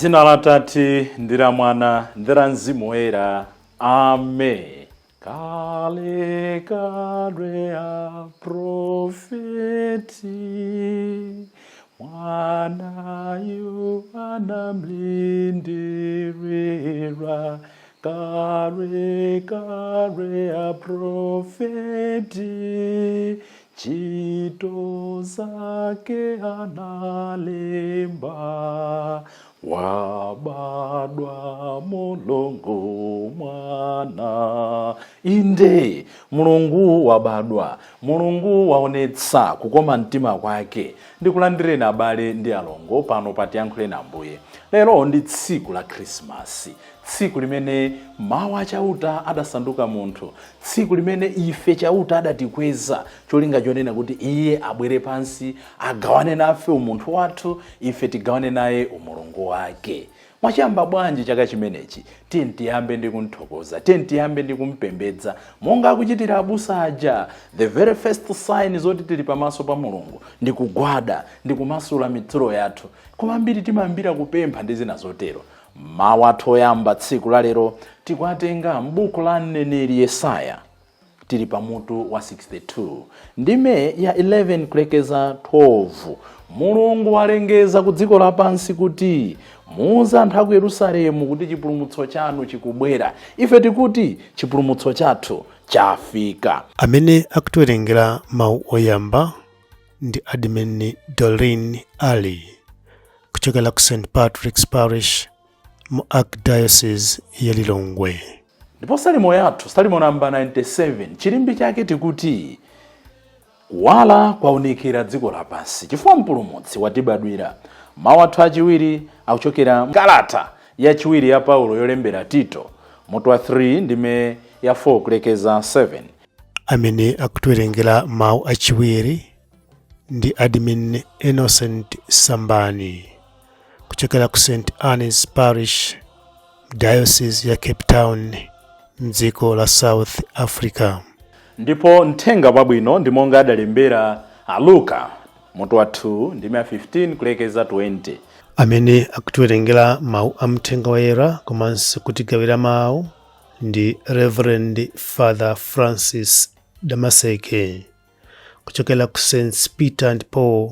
Dzina la Tate ndi la Mwana ndi la Mzimu Woyera. Amen. Kale kale aprofeti mwanayu anamlindirira kale kale aprofeti ntchito zake analemba wabadwa Mulungu mwana. Inde, Mulungu wabadwa, Mulungu waonetsa kukoma mtima kwake. Ndikulandireni abale ndi alongo pano pa Tiyankhuleni Ambuye. Lero ndi tsiku la Khrisimasi, tsiku limene mawu a Chauta adasanduka munthu, tsiku limene ife Chauta adatikweza cholinga chonena kuti iye abwere pansi agawane nafe umunthu wathu, ife tigawane naye umulungu wake. Mwachiyamba bwanji chaka chimenechi? Tiye tiyambe ndi kumthokoza, tiye tiyambe ndi kumpembedza monga akuchitira abusa aja. The very first sign zoti tili pamaso pa Mulungu ndi kugwada ndi kumasula mitulo yathu. Koma ambiri timayambira kupempha ndi zina zotero. Mawu athu oyamba tsiku la lero tikuwatenga m'buku la mneneri Yesaya. Tili pa mutu wa 62 ndime ya 11 kulekeza 12. Mulungu walengeza ku dziko lapansi kuti muuze anthu a ku Yerusalemu kuti chipulumutso chanu chikubwera. Ife tikuti chipulumutso chathu chafika. Amene akutiwerengera mawu oyamba ndi Admin Doreen Ali kuchokera ku St Patrick's Parish mu Archdiocese ya Lilongwe. Ndipo salimo yathu, salimo namba 97, chilimbi chake tikuti kuwala kwaunikira dziko lapansi chifukwa mpulumutsi watibadwira. Mawu athu achiwiri akuchokera kalata yachiwiri ya Paulo yolembera Tito, mutu wa 3 ndime ya 4 kulekeza 7. Amene akutiwerengera mawu achiwiri ndi Admin Innocent Sambani kuchokera ku St Anne's Parish, Diocese ya Cape Town, mdziko la South Africa. Ndipo mthenga wabwino ndi monga adalembera a Luka, mutu wa 2 ndime ya 15 kulekeza 20. Amene akutiwerengera mawu a mthenga woyera komanso kutigawira mawu ndi Reverend Father Francis Damaseke kuchokera ku St Peter and Paul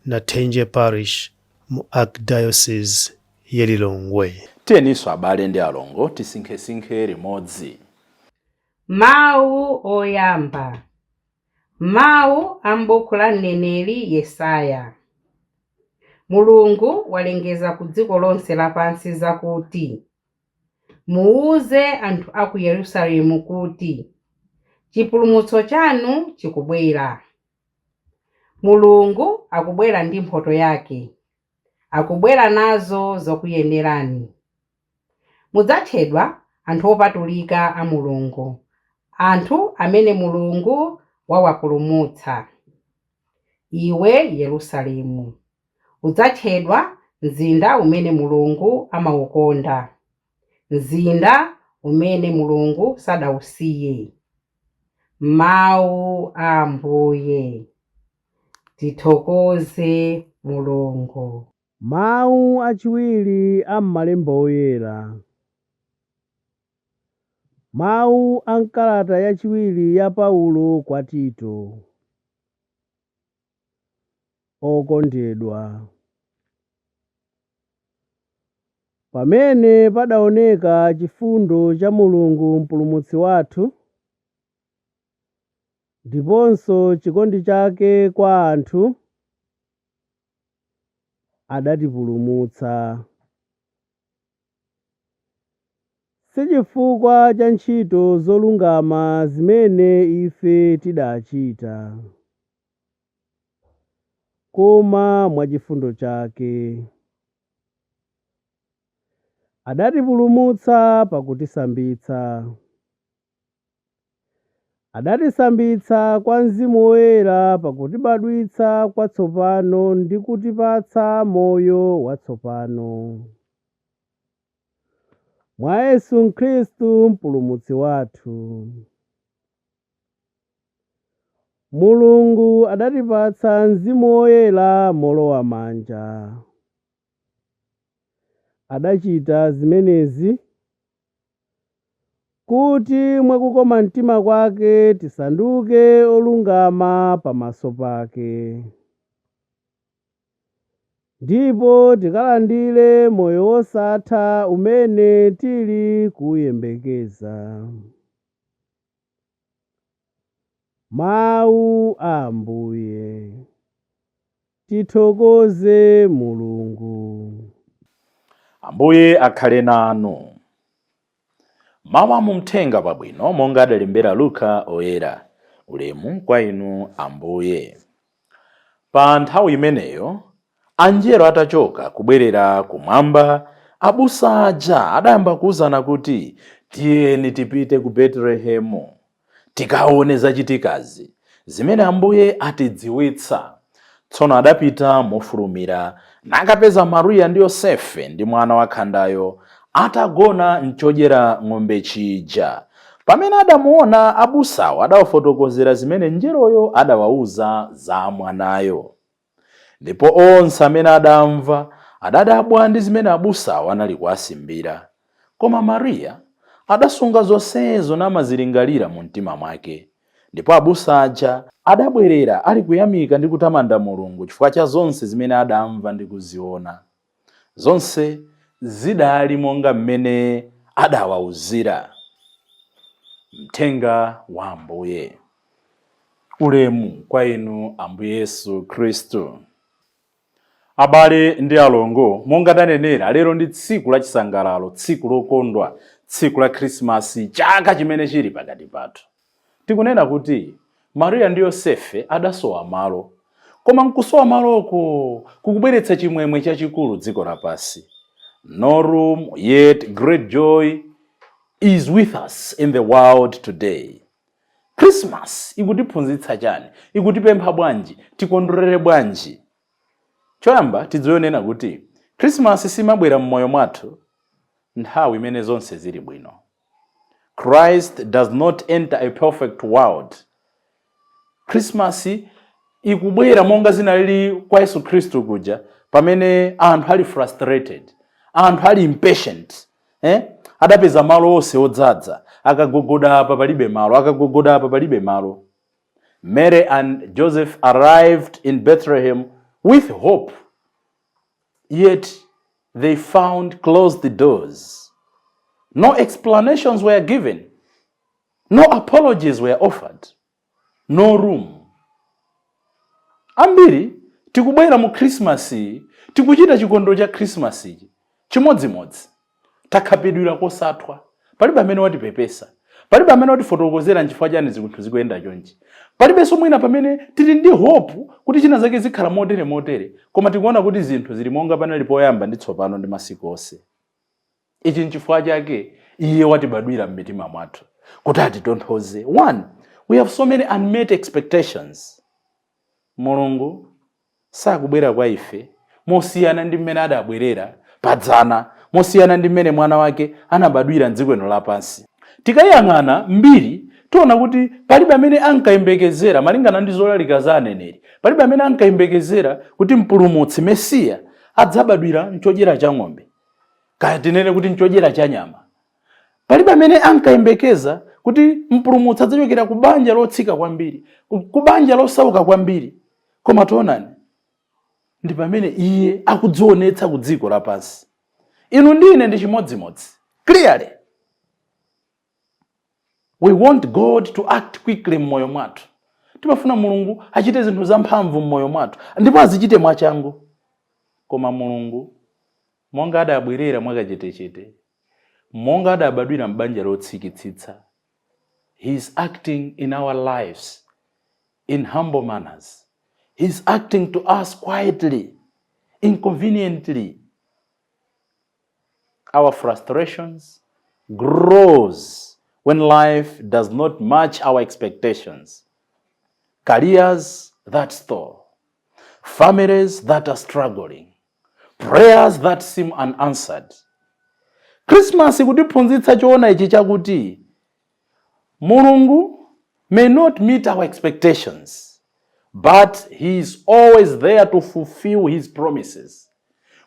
Nathenje Parish mu Archdiocese ya Lilongwe. Tiyeninso abale ndi alongo tisinkhesinkhe limodzi. Mawu oyamba. Mawu a m'buku la mneneri Yesaya. Mulungu walengeza ku dziko lonse lapansi zakuti, Muuze anthu a ku Yerusalemu kuti, Chipulumutso chanu chikubwera. Mulungu akubwera ndi mphoto yake, akubwera nazo zokuyenerani. Mudzatchedwa anthu opatulika a Mulungu, anthu amene Mulungu wawapulumutsa. Iwe Yerusalemu, udzatchedwa mzinda umene Mulungu amaukonda, mzinda umene Mulungu sadausiye. Mawu a Ambuye. Tithokoze Mulungu. Mawu achiwiri a m'Malemba Oyera. Mawu a m'kalata yachiwiri ya Paulo kwa Tito. Okondedwa, pamene padaoneka chifundo cha Mulungu Mpulumutsi wathu, ndiponso chikondi chake kwa anthu, adatipulumutsa. Si chifukwa cha ntchito zolungama zimene ife tidachita, koma mwa chifundo chake. Adatipulumutsa pakutisambitsa. Adatisambitsa kwa Mzimu Woyera pakutibadwitsa kwatsopano ndi kutipatsa moyo watsopano. Mwa Yesu Khristu Mpulumutsi wathu. Mulungu adatipatsa Mzimu Woyera molowa manja. Adachita zimenezi kuti mwakukoma mtima kwake tisanduke olungama pamaso pake, ndipo tikalandire moyo wosatha umene tili kuyembekeza. Mawu a Ambuye. Tithokoze Mulungu. Ambuye akhale nanu. Mawu a mu Mthenga Wabwino monga adalembera Luka Oyera. Ulemu kwa inu, Ambuye. Pa nthawi imeneyo, anjelo atachoka kubwerera kumwamba, abusa aja adayamba kuwuzana kuti, "Tiyeni tipite ku Betelehemu tikaone zachitikazi zimene Ambuye atidziwitsa." Tsono adapita mofulumira nakapeza Mariya ndi Yosefe ndi mwana wakhandayo atagona mchodyera ng'ombe chija. Pamene adamuona, abusawo adawafotokozera zimene mngeloyo adawawuza za mwanayo. Ndipo onse amene adamva adadabwa ndi zimene abusawo anali kuwasimbira. Koma Mariya adasunga zonsezo namazilingalira mu mtima mwake. Ndipo abusa aja adabwerera ali kuyamika ndi kutamanda Mulungu chifukwa cha zonse zimene adamva ndi kuziona. Zonse zidali monga mmene adawawuzira. Mthenga wa Ambuye. Ulemu kwa inu, Ambuye Yesu Khristu. Abale ndi alongo, monga tanenera, lero ndi tsiku la chisangalalo, tsiku lokondwa, tsiku la Khrisimasi chaka chimene chili pakati pathu. Tikunena kuti Mariya ndi Yosefe adasowa malo, koma nkusowa maloko kukubweretsa chimwemwe chachikulu dziko lapansi. No room, yet great joy is with us in the world today. Christmas ikutiphunzitsa chani? Ikutipempha bwanji? Tikondwerere bwanji? Choyamba, tidziwe kuti Christmas simabwera m'moyo mwathu nthawi imene zonse zili bwino. Christ does not enter a perfect world. Christmas ikubwera monga zinalili kwa Yesu Khristu kuja, pamene anthu ali frustrated, anthu ali impatient, eh? Adapeza malo onse odzaza, akagogoda apa palibe malo, akagogoda apa palibe malo. Mary and Joseph arrived in Bethlehem with hope, yet they found closed doors. No explanations were given, no apologies were offered, no room. Ambiri tikubwera mu Khrisimasi, tikuchita chikondwerero cha Khrisimasi chimodzimodzi, takhapidwira kosathwa. Palibe amene watipepesa, palibe amene watifotokozera nchifukwa chani zinthu zikuyenda chonchi. Palibenso mwina pamene tili ndi hope kuti china zake zikhala motere motere, koma tikuona kuti zinthu zili monga panali poyamba ndi tsopano ndi masiku onse. Ichi nchifukwa chake iye watibadwira m'mitima mwathu kuti atitonthoze. One, we have so many unmet expectations. Mulungu sakubwera kwa ife mosiyana ndi mmene adabwerera padzana, mosiyana ndi mmene mwana wake anabadwira mdziko lino lapansi. Tikayang'ana mbiri, tiona kuti palibe amene ankayembekezera, malingana ndi zolalika za aneneri, palibe amene ankayembekezera kuti mpulumutsi, Mesiya, adzabadwira mchodyera cha ng'ombe, kaya tinene kuti mchodyera cha nyama. Palibe amene ankayembekeza kuti mpulumutsi adzachokera ku banja lotsika kwambiri, ku banja losauka kwambiri. Koma tionani, ndi pamene iye akudzionetsa ku dziko lapansi. Inu ndi ine ndi chimodzimodzi. Clearly we want God to act quickly m'moyo mwathu. Timafuna Mulungu achite zinthu zamphamvu m'moyo mwathu ndipo azichite mwachangu. Koma Mulungu, monga adabwerera mwakachetechete, monga adabadwira m'banja lotsikitsitsa, He is acting in our lives in humble manners. He is acting to us quietly, inconveniently. Our frustrations grows when life does not match our expectations. Careers that stall, families that are struggling, prayers that seem unanswered. Christmas ikutiphunzitsa choona ichi chakuti Mulungu may not meet our expectations, but He is always there to fulfill His promises.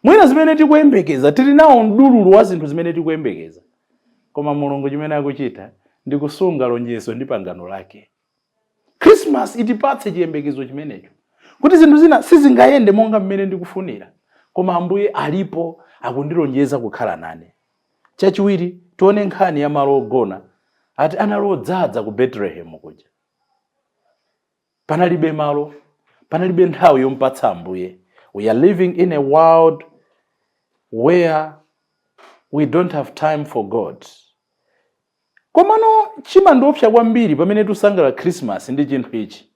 Mwina zimene tikuyembekeza, tili nawo mdululu wa zinthu zimene tikuyembekeza, koma Mulungu chimene akuchita ndi kusunga lonjezo ndi pangano lake. Christmas itipatse chiyembekezo chimenecho, kuti zinthu zina sizingayende monga mmene ndikufunira, koma Ambuye alipo, akundilonjeza kukhala nane. Chachiwiri, tione nkhani ya malo ogona. Ati anali odzaza ku Betelehemu kuja, panalibe malo, panalibe nthawi yompatsa Ambuye. We are living in a world where we don't have time for God. Komano chimandiopsa kwambiri pamene tisangalala Christmas ndi chinthu ichi,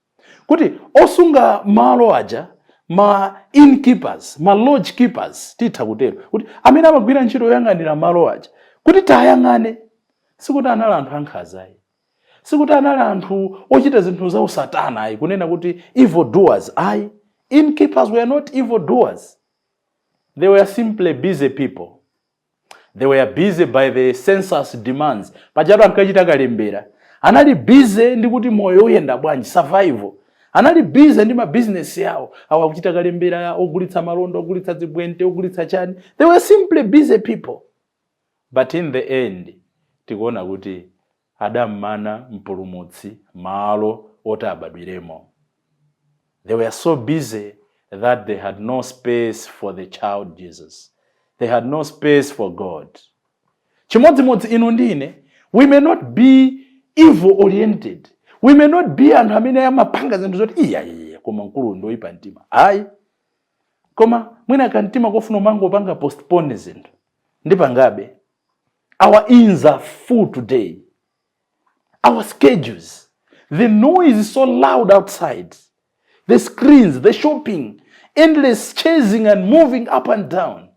kuti osunga malo aja, ma innkeepers, ma lodge keepers titha kutero, kuti amene amagwira ntchito yoyang'anira malo aja, kuti tayang'ane, sikuti anali anthu ankhanza ayi, sikuti anali anthu ochita zinthu za usatana ayi, kunena kuti evil doers ayi. Innkeepers were not evil doers. They were simply busy people. They were busy by the census demands. Pajatu ankachita kalembera. Anali busy ndi kuti moyo uyenda bwanji, survival. Anali busy ndi mabizinesi yawo awo, akuchita kalembera, ogulitsa malonda, ogulitsa zibwente, ogulitsa chani. They were simply busy people, but in the end tikuona kuti adammana Mpulumutsi malo oti abadwiremo. They were so busy that they had no space for the child Jesus. They had no space for God. Chimodzimodzi inu ndi ine, we may not be evil oriented, we may not be anthu amene amapanga zinthu zoti iya iya, koma mkulu ndoyipa mtima ayi, koma mwina kamtima kofuna umangopanga postpone zinthu, ndipangabe. Our inns are full today, our schedules, the noise is so loud outside, the screens, the shopping, endless chasing and moving up and down.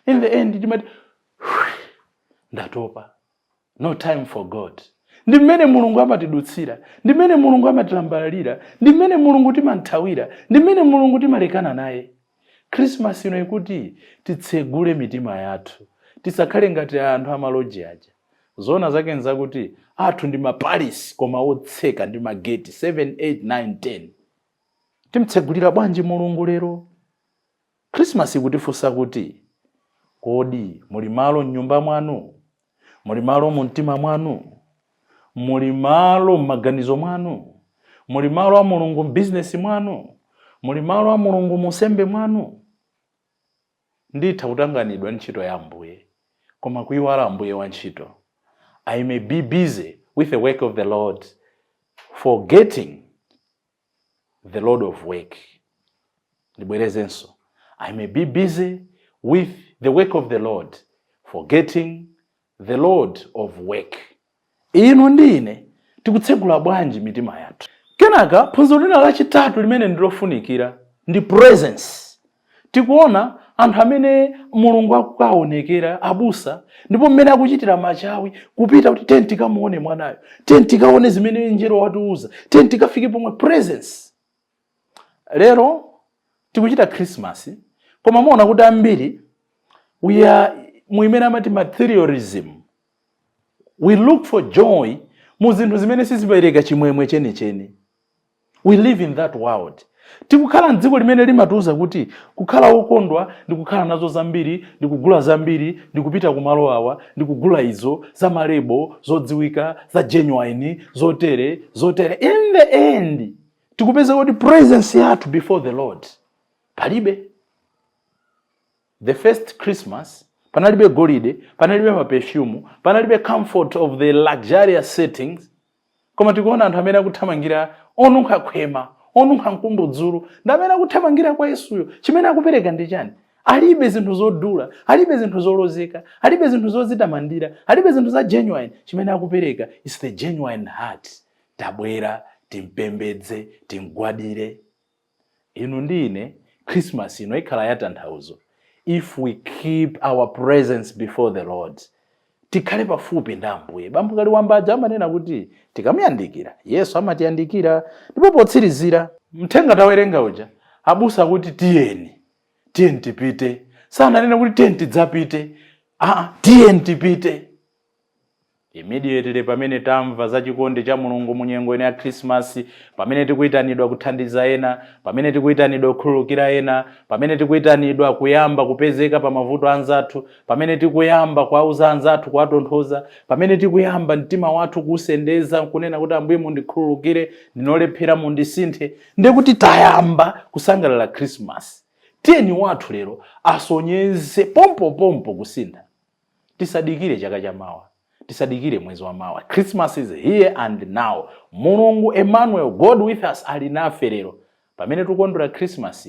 In the end timati, "Ndatopa, no time for God." Ndi mmene Mulungu amatidutsira, ndi mmene Mulungu amatilambalalira, ndi mmene Mulungu timanthawira, ndi mmene Mulungu timalekana naye. Christmas ino ikuti titsegule mitima yathu, tisakhale ngati anthu amalodge aja. Zona zake nzakuti athu ndi mapalace, koma otseka ndi mageti 7, 8, 9, 10. Timtsegulira bwanji Mulungu lero? Christmas ikutifunsa kuti, kodi muli malo mnyumba mwanu? Muli malo mu mtima mwanu? Muli malo m'maganizo mwanu? Muli malo a Mulungu m'bizinesi mwanu? Muli malo a Mulungu mu nsembe mwanu? Nditha kutanganidwa ntchito ya Ambuye, koma kuyiwala Ambuye wa ntchito. I may be busy with the work of the Lord, forgetting the Lord of work. Ndibwerezenso: I may be busy with the work of the Lord, forgetting the Lord of work. Inu ndi ine tikutsegula bwanji mitima yathu? Kenaka phunziro lina lachitatu limene ndilofunikira ndi presence. Tikuona anthu amene Mulungu akukaonekera, abusa, ndipo mmene akuchitira machawi kupita kuti teni tikamuone mwanayo, teni tikaone zimene mngelo watiuza, teni tikafike pomwe. Presence. Lero tikuchita Christmas, koma muona kuti ambiri we are muimene amati materialism. We look for joy mu zinthu zimene sizipereka chimwemwe chenicheni. We live in that world. Tikukhala mdziko limene limatiuza kuti kukhala wokondwa ndi kukhala nazo zambiri, ndi kugula zambiri, ndi kupita kumalo awa, ndi kugula izo za malabel zodziwika, za genuine, zotere zotere. In the end tikupeza kuti presence yathu before the Lord palibe. The first Christmas panalibe golide, panalibe maperfume, panalibe comfort of the luxurious settings, koma tikuona anthu amene akuthamangira, onunkha khwema, onunkha mkundudzulu, ndi amene akuthamangira kwa Yesuyo. Chimene akupereka ndi chani? Alibe zinthu zodula, alibe zinthu zolozeka, alibe zinthu zozitamandira, alibe zinthu za genuine. Chimene akupereka is the genuine heart. Tabwera timpembedze, timgwadire. Inu ndi ine, Christmas ino ikhala yatanthauzo if we keep our presence before the Lord. Tikhale pafupi ndi Ambuye. Bambo Kaliwambaja amanena kuti tikamuyandikira, Yesu amatiyandikira. Ndipo potsirizira, mthenga tawerenga uja, abusa kuti, "Tiyeni, tiyeni tipite." Sananene kuti, "Tiyeni tidzapite." Aa, tiyeni tipite. Immediately pamene tamva za chikondi cha Mulungu mu nyengo ino ya Khrisimasi, pamene tikuyitanidwa kuthandiza ena, pamene tikuyitanidwa kukhululukira ena, pamene tikuyitanidwa kuyamba kupezeka pa mavuto anzathu, pamene tikuyamba kuwauza anzathu, kuwatonthoza, pamene tikuyamba mtima wathu kuusendeza kunena kuti, "Ambuye, mundikhululukire, ndinolephera, mundisinthe," ndekuti tayamba kusangalala Khrisimasi. Tiyeni wathu lero asonyeze pompopompo kusintha. Tisadikire chaka chamawa, tisadikire mwezi wa mawa. Christmas is here and now. Mulungu Emmanuel, God with us, ali nafe lero. Pamene tikondwera Christmas,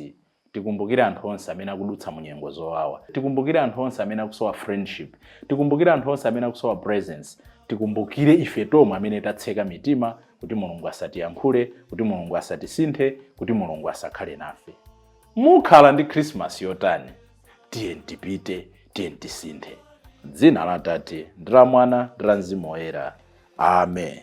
tikumbukire anthu onse amene akudutsa mu nyengo zowawa, tikumbukire anthu onse amene akusowa friendship, tikumbukire anthu onse amene akusowa presence, tikumbukire ife tomwe amene tatseka mitima kuti Mulungu asatiyankhule, kuti Mulungu asatisinthe, kuti Mulungu asakhale nafe. Mukhala ndi Christmas yotani? Tiye tipite, tiye tisinthe. Dzina la Tate ndi la Mwana ndi la Mzimu Woyera, amen.